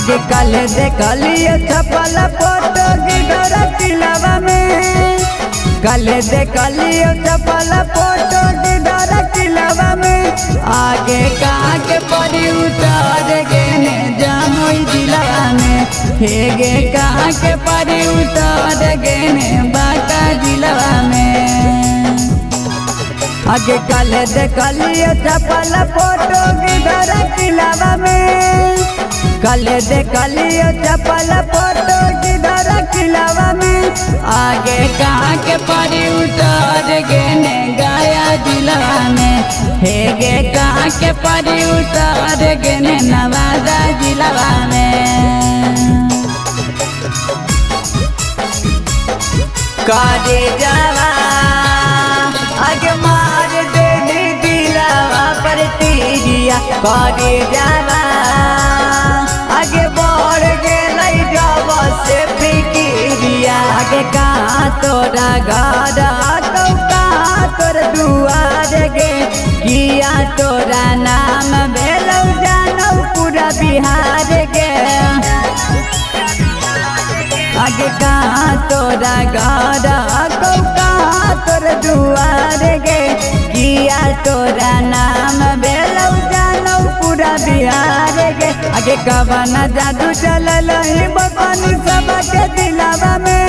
आगे कल देखलियो छपल फोटो गिडोरा किलावा में। कल देखलियो छपल फोटो गिडोरा किलावा में। आगे कहाँ के परी उतार गेने जमुई जिलावा में। हे गे कहाँ के परी उतार गेने बांका जिलावा में। आगे कल देखलियो छपल फोटो गिडोरा किलावा में। कल देखलियो छपल फोटो गिडोरा किलावा में। आगे कहाँ के परी उतार गेने गया जिलावा में। हे गे कहाँ के परी उतार गेने नवादा जिलावा में। कारे जावा आगे मार दे दिलावा पर तीरिया। कारे जावा आगे बढ़ गेलै जब से फिकिरिया। आगे कहाँ तोरा घर कौ कहाँ तोर दुआर गे। किया तोरा नाम भेलौ जानौ पूरा बिहार गे। आगे कहाँ तोरा घर कौ कहाँ तोर दुआर गे। किया तोरा नाम भेलौ जानौ पूरा बिहार गे। आगे कवन जादू चलल बकनी सबके दिलावा में।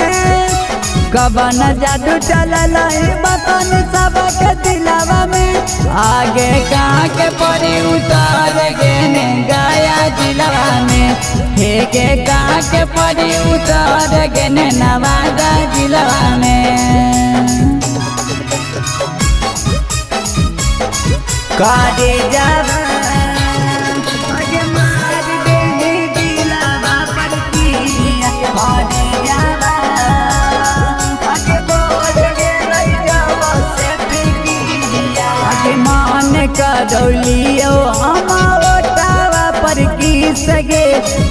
कवन जादू चलल बकनी सबके दिलावा में। आगे कहाँ के परी उतार गेने गया जिलावा में। हे गे कहाँ के परी उतार गेने नवादा जिलावा में। कारे जावा आगे मार दे दिलावा पर तीरिया। कारे जावा आगे बढ़ गेलै जब से फिकिरिया। आगे मान करौलियो हम ओटावा पर की सगे।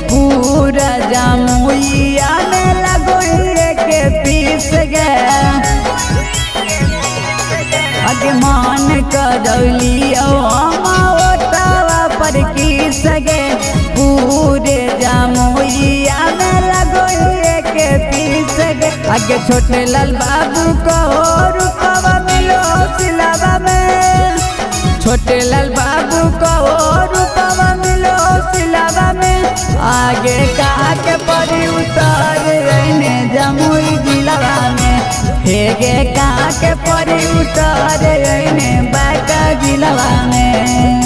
पूरा जमुइया में लगो के पीस गे। आगे मान करौलियो हम ओटावा पर की सगे। पूरे जमुइया में लगो के पीस गे। आगे छोटे लाल बाबू को रूपवा मिलो सिलावा में। छोटे लाल बाबू को रूपवा मिलो सिलावा में। आगे कहाँ के परी उतार ने जमुई जिलावा में। हे गे कहाँ के परी उतार ने बांका जिलावा में।